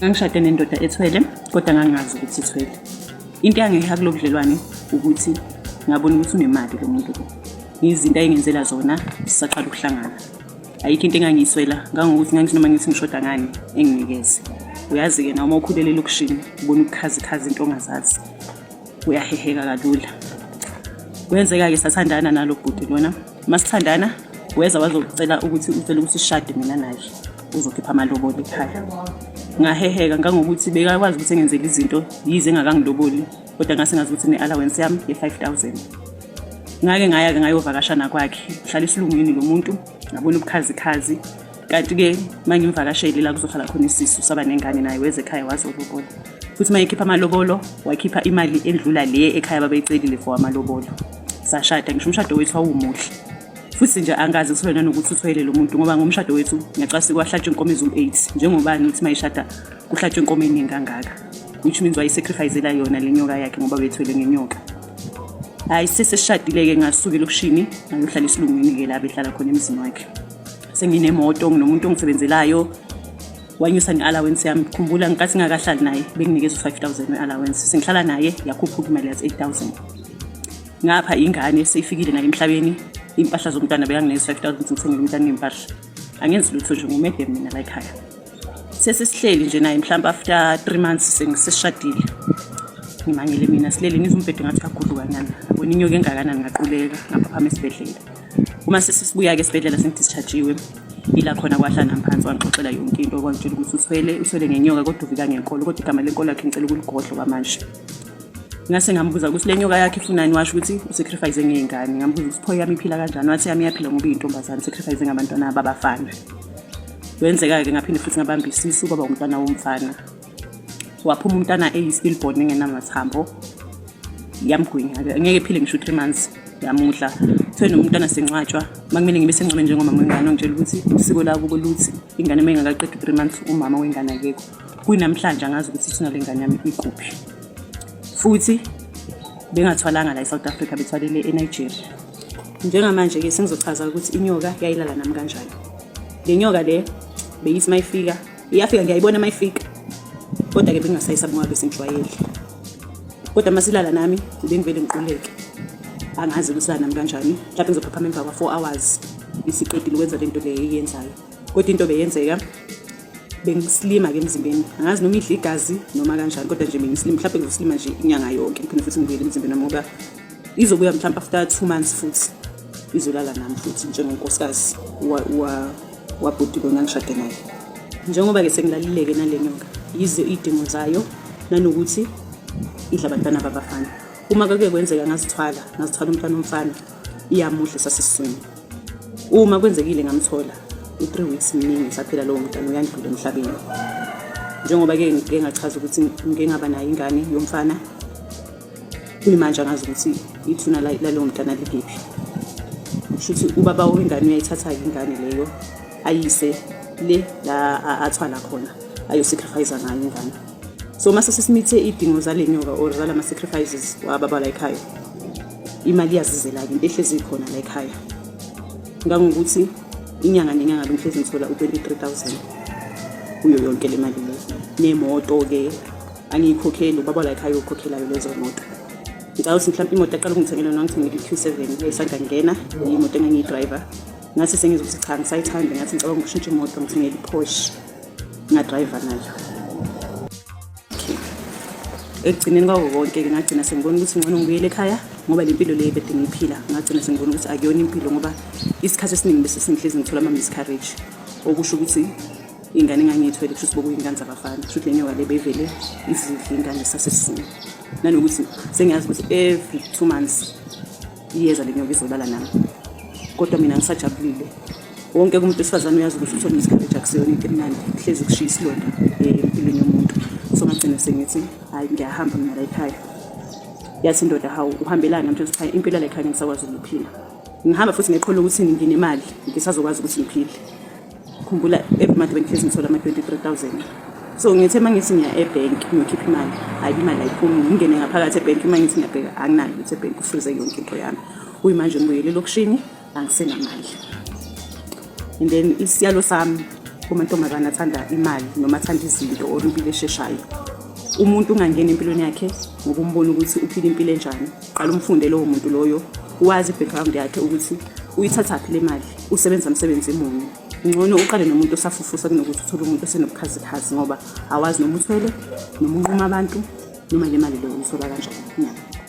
Ngangishade nendoda ethwele kodwa ngangingazi ukuthi ithwele. Into eyangiheha kulo budlelwane ukuthi ngabona ukuthi unemali lo muntu lo. Izinto ayengenzela zona sisaqala ukuhlangana. Ayikho into engangiyiswela ngangokuthi ngangithi noma ngithi ngishoda ngani enginikeze. Uyazi-ke nawe uma ukhulele elokishini ubona ubukhazikhazi into ongazazi. Uyaheheka kalula. Kwenzeka-ke sathandana nalo bhuti lona. Masithandana weza wazocela ukuthi ucela ukuthi sishade mina naye uzokhipha amalobolo ekhaya. Ngaheheka ngangokuthi bekakwazi ukuthi engenzele izinto yize engakangiloboli kodwa ngase ngazi ukuthi ne-allowance yami ye-5000. Ngake ngaya-ke ngayovakasha nakwakhe, uhlala esilungwini lo muntu, ngabona ubukhazikhazi. Kanti-ke uma ngimvakashele la kuzohlala khona isisu saba nengane naye weze ekhaya wazolobola. Futhi uma ekhipha amalobolo wakhipha imali endlula le ekhaya babeyicelile for amalobolo. Sashada ngisho umshado wethu wawumuhle. Futhi nje angazi kuthole nanokuthi uthwele lo muntu ngoba ngomshado wethu ngiyacasa kwahlatshwa inkomo eziwu-8 njengobani uthi mayishada kuhlatshwa inkomo eningi kangaka, which means wayisacrificela yona le nyoka yakhe ngoba bethwele ngenyoka. Hhayi, sesishadile-ke ngasuka elokishini ngayohlala esilungwini-ke la behlala khona emzini wakhe. Senginemoto, nginomuntu ongisebenzelayo, wanyusa ne-allowance yami. Khumbula ngikathi ngingakahlali naye benginikeza u-5000 we-allowance, sengihlala naye yakhuphuka imali yathi 8000. Ngapha ingane seyifikile naye emhlabeni, iy'mpahla zomntwana bekanginikeza 5000 ngithengele umntwana iy'mpahla. Angenzi lutho nje ngumedem mina la ekhaya. Sesisihleli nje naye mhlawumbe after 3 months sesishadile. Ngimangele mina silele ngizwa umbhede ngathi uyagudlukanyana. Ngabona inyoka engakanani ngaquleka ngaphaphama esibhedlela. Uma sesibuya-ke esibhedlela sengidischargiwe, ila khona kwahlala phansi wangixoxela yonke into, wangitshela ukuthi uthwele, uthwele ngenyoka kodwa uvika ngenkolo, kodwa igama lenkolo yakhe ngicela ukuligodla kwamanje. Ngase ngambuza ukuthi le nyoka yakhe ifunani, washo ukuthi usacrifice ngey'ngane. Ngambuza ukuthi pho yami iphila kanjani, wathi yami iyaphila ngoba iyintombazane, sacrifice ngabantwana babafana. Kwenzeka-ke ngaphinde futhi ngabamba isisu kwaba umntwana womfana. Waphuma umntwana eyi-stillborn engenamathambo, yamgwinya-ke ngeke ephile ngisho 3 months yamudla. Kuthiwe noma umntwana sengcwatshwa, uma kumele ngibe sengcwabe njengomama wengane, wangitshela ukuthi usiko lakubo luthi ingane uma ingakaqedi u-3 months umama wengane akekho. Kuyinamhlanje angazi ukuthi ithuna lengane yami ikuphi. Futhi bengathwalanga la e-South Africa, bethwalele eNigeria. Njengamanje-ke sengizochaza ukuthi inyoka yayilala nami kanjani. Le nyoka le beyithi uma ifika, iyafika ngiyayibona uma ifika, kodwa-ke bengingasayisabi ngoba besengijwayele. Kodwa uma silala nami bengivele ngiquleke, angazi ukuthi ilala nami kanjani. Mhlawumbe ngizophaphama emva kwa-4 hours isiqedile ukwenza le nto le eyenzayo. Kodwa into beyenzeka bengisilima-ke emzimbeni, angazi noma idla igazi noma kanjani, kodwa nje bengisilima. Mhlawumbe ngizosilima nje inyanga yonke ngiphinde futhi ngibuyele emzimbeni wami ngoba izobuya mhlawumbe after 2 months futhi izolala nami futhi njengonkosikazi wabhuti lo engangishade naye. Njengoba-ke sengilalile-ke nale nyoka, yize iy'dingo zayo nanokuthi idla abantwana babafana. Uma kuke kwenzeka ngazithwala, ngazithwala umntwana omfana, iyamudla esasesiswini. Uma kwenzekile ngamthola, u-3 weeks mningi usaphila lowo mntwana uyandlula emhlabeni. Njengoba-ke ngike ngachaza ukuthi ngike ngaba nayo ingane yomfana, kuyimanje angazi ukuthi ithuna lalowo mntwana likephi. Kusho ukuthi ubaba wengane uyayithatha-ke ingane leyo ayise le la athwala khona, ayosacrifice ngayo ingane. So uma sesisimithe iy'dingo zale nyoka or zalama sacrifices wababa la ekhaya, imali iyazizela-ke into ehlezi ikhona la ekhaya. Ngangokuthi inyanga nenyanga bengihlezi ngithola u-23,000 kuyo yonke le mali le. Nemoto-ke angiyikhokheli, ubaba la ekhaya ukhokhelayo lezo moto. Ngicabanga ukuthi mhlawumbe imoto aqala ukungithengela yona wangithengela i-Q7 yayisanda kungena, imoto engangiyidrayiva. Ngathi sengizwa ukuthi cha ngisayithandi, ngathi ngicabanga ukushintsha imoto ngithengele i-Porsche ngadrayiva nayo. Ekugcineni kwako konke-ke ngagcina sengibona ukuthi ngcono ngibuyele ekhaya ngoba le mpilo le bede ngiyiphila ngagcina sengibona ukuthi akuyona impilo ngoba isikhathi esiningi bese sengihlezi ngithola ama-miscarriage, okusho ukuthi ingane engangiyithwele kusho ukuthi bokuyingane zabafana, kusho ukuthi le nyoka le beyivele izidle ingane sasesiswini. Nanokuthi sengiyazi ukuthi every 2 months iyeza le nyoka izolala nami, kodwa mina ngisajabulile. Wonke umuntu wesifazane uyazi ukuthi ukuthola miscarriage akusiyona into emnandi, kuhlezi kushiya isilonda empilweni yomuntu. So ngagcina sengithi hhayi ngiyahamba mina la ekhaya. Yathi indoda hawu uhambelani? Ngamtshela ukuthi cha impilo la ekhaya ngisakwazi ukuyiphila. Ngihamba futhi ngeqholo ukuthi nginemali ngisazokwazi ukuthi ngiphile. Khumbula every month bengihlezi ngithola ama-23,000. So ngithe uma ngithi ngiya ebhenki ngiyokhipha imali, hhayi imali ayiphumi. Ngingene ngaphakathi ebhenki uma ngithi ngiyabheka anginayo lutho ebhenki, ufrize yonke into yami. Kuyimanje ngibuyele elokishini angisenamali. And then isiyalo sami Kumantombazane athanda imali noma athanda izinto or impilo esheshayo. Umuntu ungangena empilweni yakhe ngoba umbona ukuthi uphila impilo enjani. Qala umfunde lowo muntu loyo, wazi i-background yakhe ukuthi uyithathaphi le mali, usebenza msebenzi muni. Ngcono uqale nomuntu osafufusa kunokuthi uthole umuntu osenobukhazikhazi ngoba awazi noma uthwele noma unquma abantu noma le mali leyo uyithola kanjani. Ngiyabonga.